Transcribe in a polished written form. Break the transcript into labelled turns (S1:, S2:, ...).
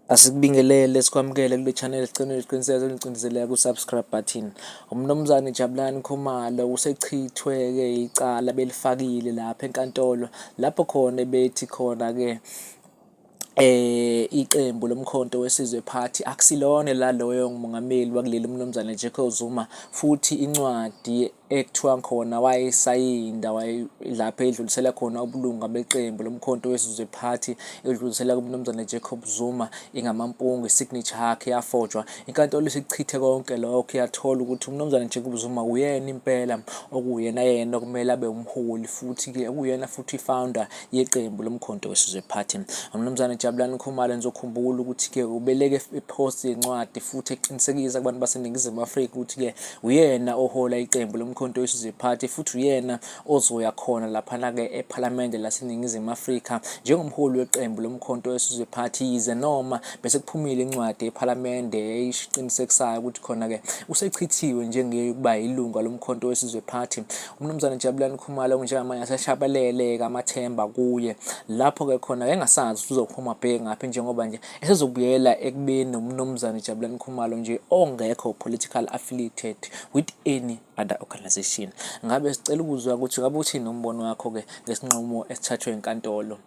S1: Asikubingelele, sikwamukele kule channel, sicela uqiniseke ucindezeleka ku-subscribe button. UMnumzane Jabulani Khumalo usechithwe-ke icala belifakile lapha enkantolo, lapho khona ebethi khona-ke iqembu loMkhonto weSizwe Party akusilona laloyo mongameli wakuleli uMnumzane Jacob Zuma, futhi incwadi ekuthiwa khona wayesayinda lapho edlulisela khona ubulunga beqembu loMkhonto weSizwe Party edlulisela kuMnumzane Jacob Zuma ingamampunge, i-signature yakhe yafojwa. Inkantolo isichithe konke lokho, yathola ukuthi uMnumzane Jacob Zuma uyena impela okuwuyena yena okumele abe umholi, futhi-ke okuyena futhi i-founder yeqembu loMkhonto weSizwe Party. UMnumzane Jabulani Khumalo, nizokhumbula ukuthi-ke ubeleke i-post yencwadi futhi eqinisekisa kubantu baseNingizimu Afrika ukuthi-ke uyena ohola iqembu loMkhonto weSizwe Party, futhi uyena ozoya khona laphana-ke ePhalamende laseNingizimu Afrika njengomholi weqembu loMkhonto weSizwe Party, yize noma bese kuphumile incwadi ePhalamende eyiqinisekisayo ukuthi khona-ke usechithiwe njengekuba yilunga loMkhonto weSizwe Party. UMnumzane Jabulani Khumalo njengamanje aseshabalele-ke amathemba kuye, lapho-ke khona engasazi ukuthi uzophuma bheke ngaphi, njengoba nje esezobuyela ekubeni uMnumzane Jabulani Khumalo nje ongekho political affiliated with any other organization. Ngabe sicela ukuzwa ukuthi ngabe uthini umbono wakho-ke ngesinqumo esithathwe inkantolo?